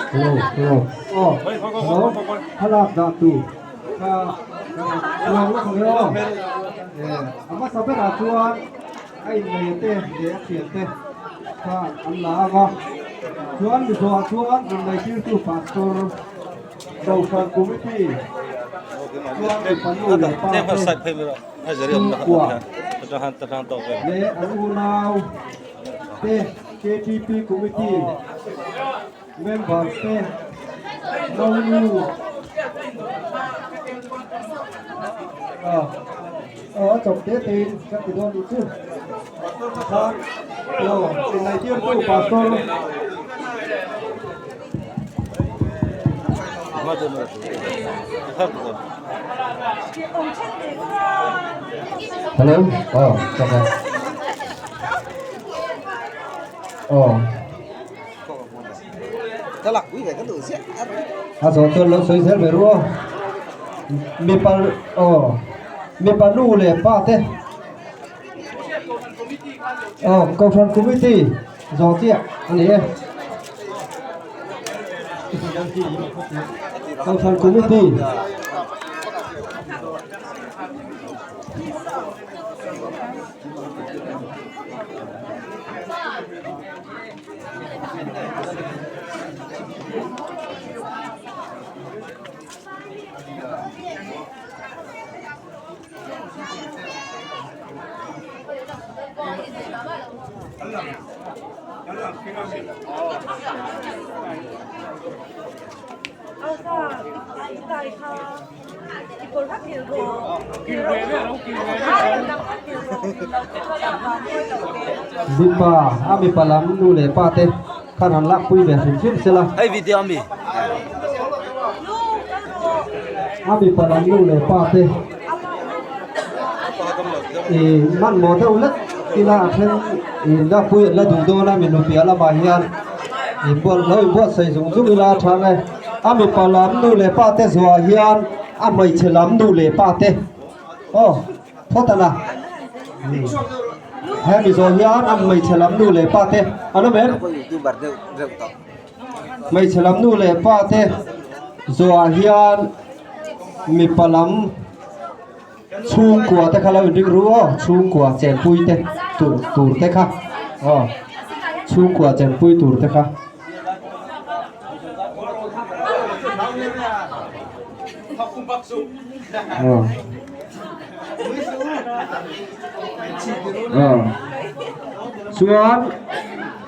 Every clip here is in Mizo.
Hello hello aw hello thlalak dah tur kha chuang lawk ang e aw a hmasa berah chuan a inneia te leh a thian te kha an la ang a chuan mizoah chuan innei tirtu pastor Kohhran committee chuan mipa nu leh pa te chhungkua leh an unau te KTP committee members te naunu a chawp te tein ka ti dawn nih chu khan aw inneihtirtu pastor. Hello, oh, okay. Oh. A zawh chuan lo sawi zel ve ru aw. Mipa aw mipa nu leh pa te aw Kohhran committee Zawh chiah a ni e. Kohhran Committee. Mipa a mipa lam nu leh pa te khan han lak pui ve hrim hrim sela. Hei video ami. A mipa lam nu leh pa te ih hmanhmawh deuh lek ila a then ih lak pui an la duh dawn a mi nu piah lamah hian inbuat lo inbuatsaih zung zung ila a tha ang e a mipa lam nu leh pa te zuah hian a hmeichhe lam nu leh pa te aw phawt a la hemi zawh hian a hmeichhe lam nu leh pa te an awm em hmeichhe lam nu leh pa te zawhah hian mipa lam chhungkua te kha lo inring ru aw chhungkua chenpui te tur tur te kha aw chhungkua chenpui tur te kha. Aw aw chuan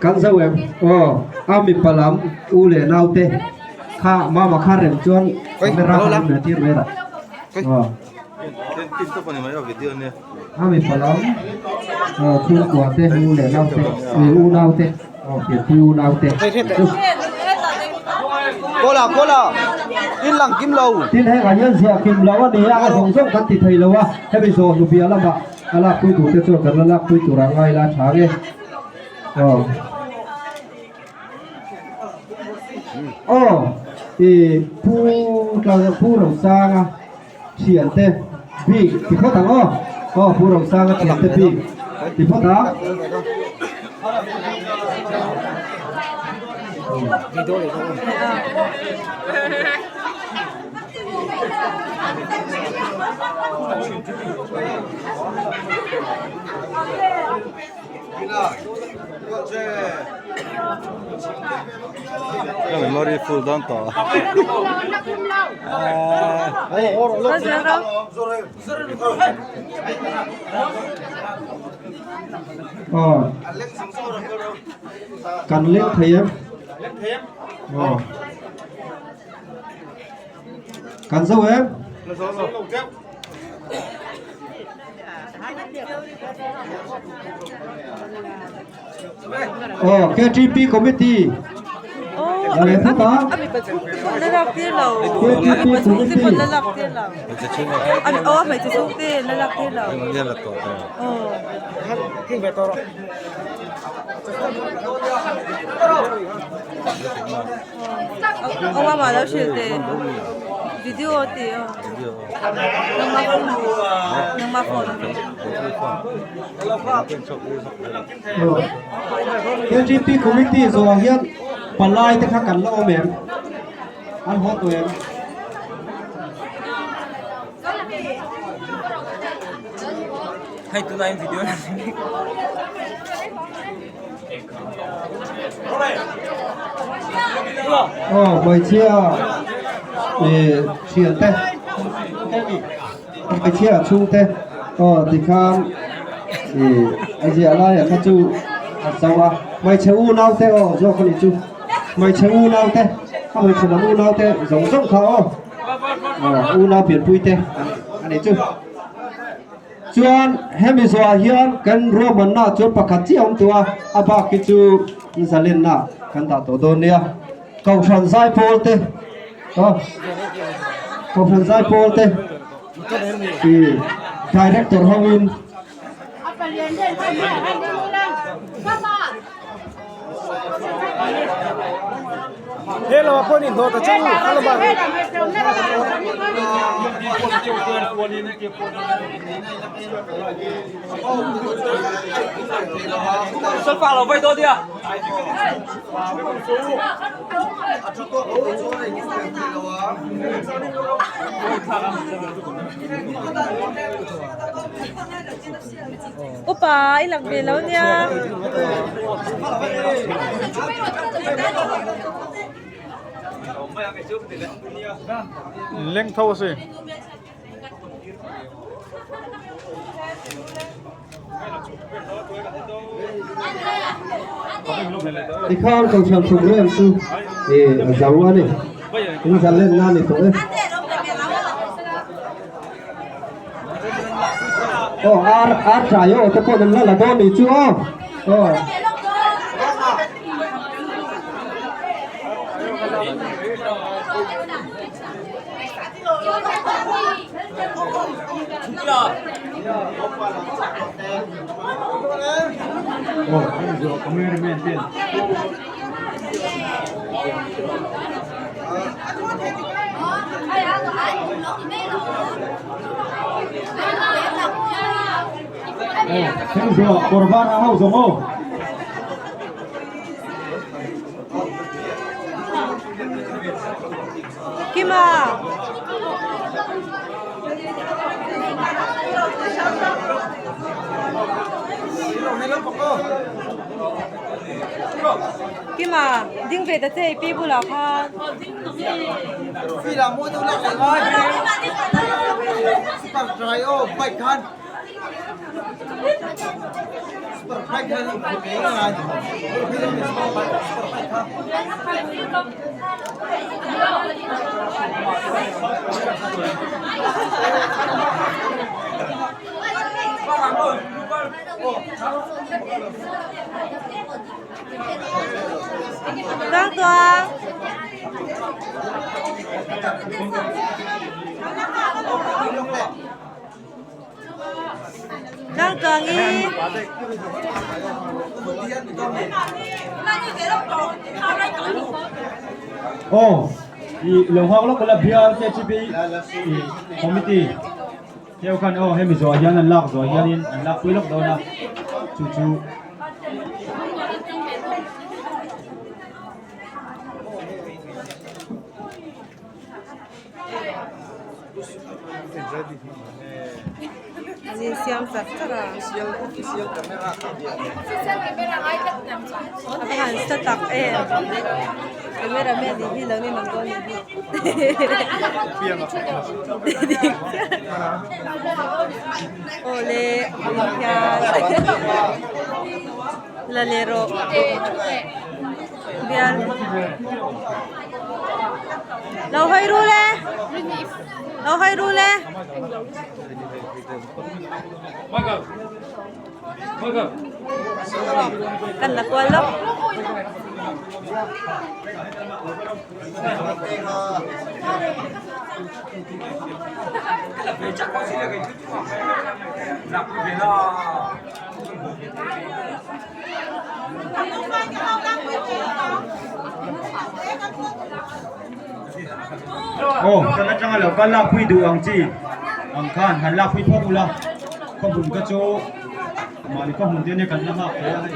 kan zo em aw a mipa lam u leh naute kha mama kha rem chuan camera kha lo tir mai rawh aw a mipa lam aw chhungkua te u leh naute ih u naute aw pianpui u naute chu. Kola kola in lang kim lo. Tin hengah hian ziah kim lo a ni a a zawng zawng kan ti thei lo a hemi zawh hnu piah lamah a lakpui tur te chuan kan la lakpui tur a ngai la tha nge aw. Aw ih pu pu Rosanga thiante bik ti phawt ang aw aw pu Rosanga thiante bik ti phawt ang. Ka memory full dawn tawh. Aw kan leng thei em aw kan zo em. Aw KTP committee Aw la phawt a a mipa chhung te pawn la lak tir lo KTP a mipa chhung te pawn committee la lak tir lo aw a hmeichhe chhung te la lak tir lo aw. Aw amah lo hrilh teh video tih aw. Nangma phone KTP committee zawhah hian palai te kha kan la awm em an haw tawh em Hei tunah in video Aw hmeichhia ih thian te hmeichhia chhung te aw tikhan ih a ziah laiah kha chu a zo a hmeichhe unau te aw zawk a nih chu hmeichhe unau te a hmeichhe lam unau te zawng zawng kha aw aw unau pianpui te a nih chu. Chuan hemi zawhah hian kan ruahmanna chuan pakhat chiah a awm tawh a, a bak hi chu zalenna kan dah tawh dawn nia. Kohhran zaipawl te aw Kohhran zaipawl te ih director hoin Upa i lang ve lo nia. Leng tho a si. Tikhan kohhran program chu ih a zo a ni in zalenna a ni tawh e. Aw ar ar trai aw te pawh an la la dawn nih chu aw aw. Kima. Kima, ding ve ta che i pi bulah khan. Tang tuang. Tang tuang i. Aw, i lo nghak lawk la bial KTP i committee te khan aw hemi zawh hian an lak zawh hianin an lak pui lawk dawn a chu chu. An insiam chak chak a. A va han sa tak em camera man nih hi lo ni mang dawn nih hi awle hian la leh rawh bial lo hawi rul e lo hawi rul e. Kan la kual lawk. Aw kan atanga lo kal lakpui duh ang chi ang khan han lakpui phawt ula khawhmun ka chu mahni khawhmun te ania kan la nghak thei a hei.